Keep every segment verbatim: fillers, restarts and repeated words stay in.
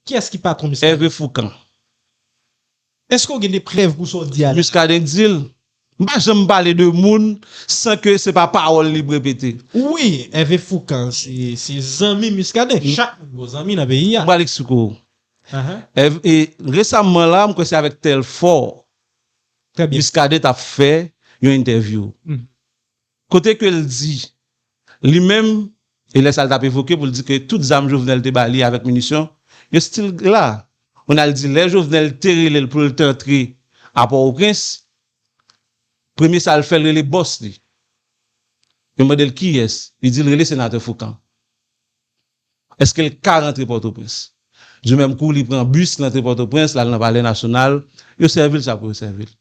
Kiyès ki patwon Muscadin? Hervé Fourcand. Èske w gen de prèv pou sa w di a la? Muscadin di l. M pa janm pale de moun san ke se pa pawòl li m repete. Wi, Hervé Fourcand se se zanmi Muscadin. Chak moun gon zanmi nan peyi a. M pral eksplike w. Ahan. Èv- E resamman la, m kwè se avèk Telfort Trè byen. Muscadin t ap fè yon entèvyou. Hmm. Kote ke l di, li menm, e lè sa l t ap evoke pou l di ke tout zam Jovenel te ba li avèk minisyon, yo still la. Kounye a l di lè Jovenel te rele l pou l te antre a Pòtoprens, premye sa l fè l rele bòs li. Yo mande l kiyès, li di l rele senatè Fourcand. Èske l ka rantre Pòtoprens? Di menm kou li pran bis l antre Pòtoprens, l al nan Palè Nasyonal, yo sèvi l sa pou yo sèvi l.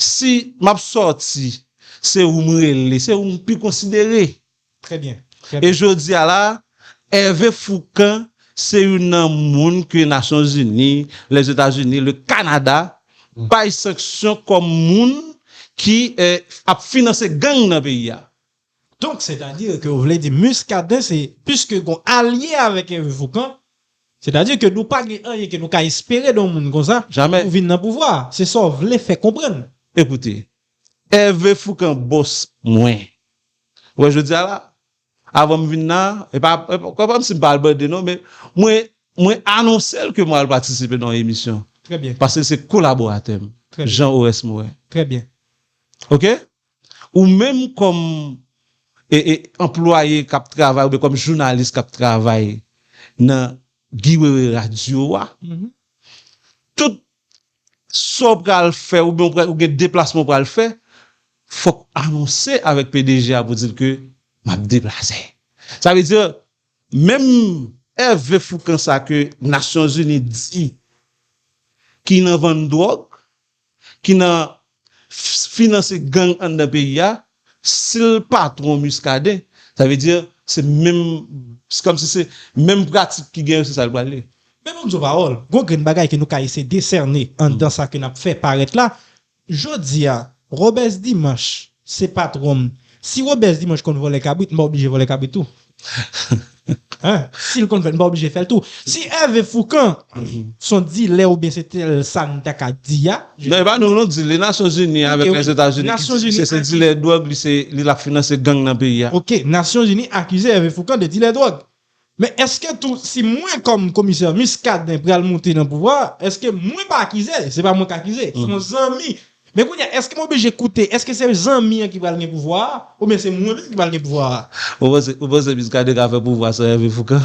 Si m ap sòti, se ou m rele, se ou m pi konsidere. Trè byen. E jodi a la, Hervé Fourcand se youn nan moun ke Nasyonzini, Lèzetazini, le Kanada bay sanksyon kòm moun ki ap finanse gang nan peyi a. Donk, sètadi ke w vle di Muscadin se, piske gon alye avèk Hervé Fourcand, sètadi ke nou pa gen anyen ke nou ka espere de yon moun konsa pou vin nan pouvwa a. Se sa w vle fè konprann. Ekoute, Hervé Fourcand bòs mwen. Ou wè jodi a la, avan m vin la, e pa, e pa kòm si m pa al bande non, men mwen, mwen anonse l ke mwen al patisipe nan yon emisyon. Trè byen. Paske se kolaboratè m, Jean Oreste Morin. Trè byen. Oke? Ou menm kòm e, e, anplwaye k ap travay oubyen kòm jounalis k ap travay nan Guy Wewe radyo a, tout sa w pral fè oubyen ou pral, ou gen deplasman w pral fè, fòk anonse avèk P D G a pou di l ke m ap deplase. Sa vle di, menm Hervé Fourcand sa ke Nasyonzini di ki nan vann dwòg, ki nan finanse gang anndan peyi a, si l patwon Muscadin, sa vle di se menm, se kòmsi se menm pratik ki gen yo, se sa l pral ye. Men ban m di w pawòl, gon grenn bagay ke nou ka eseye desène anndan sa ke n ap fè parèt la. Jodi a, Robès Dimanche se patwon m. Si Robès Dimanche konn vòlè kabrit, m pa oblije vòlè kabrit tou. Hein? Si l konn fè l, m pa oblije fè l tou. Si Hervé Fourcand se yon dilè oubyen se tèl sa n ta ka di a. Non, e pa nou non, di l, Nasyonzini avèk Lèzetazini ki di se, se dilè dwòg, li se, li l ap finanse gang nan peyi a. Oke, Nasyonzini akize Hervé Fourcand de dilè dwòg. Men èske tou, si mwen kòm komisè Muscadin pral moute nan pouvwa a, èske mwen pa akize? Se pa mwen k akize, se yon zanmi. Men kounye a, èske m oblije koute? Èske se zanmi an ki pral gen pouvwa a? Oubyen se mwen menm ki pral gen pouvwa a? Ou panse, ou panse Muscadin ka fè pouvwa san Hervé Fourcand?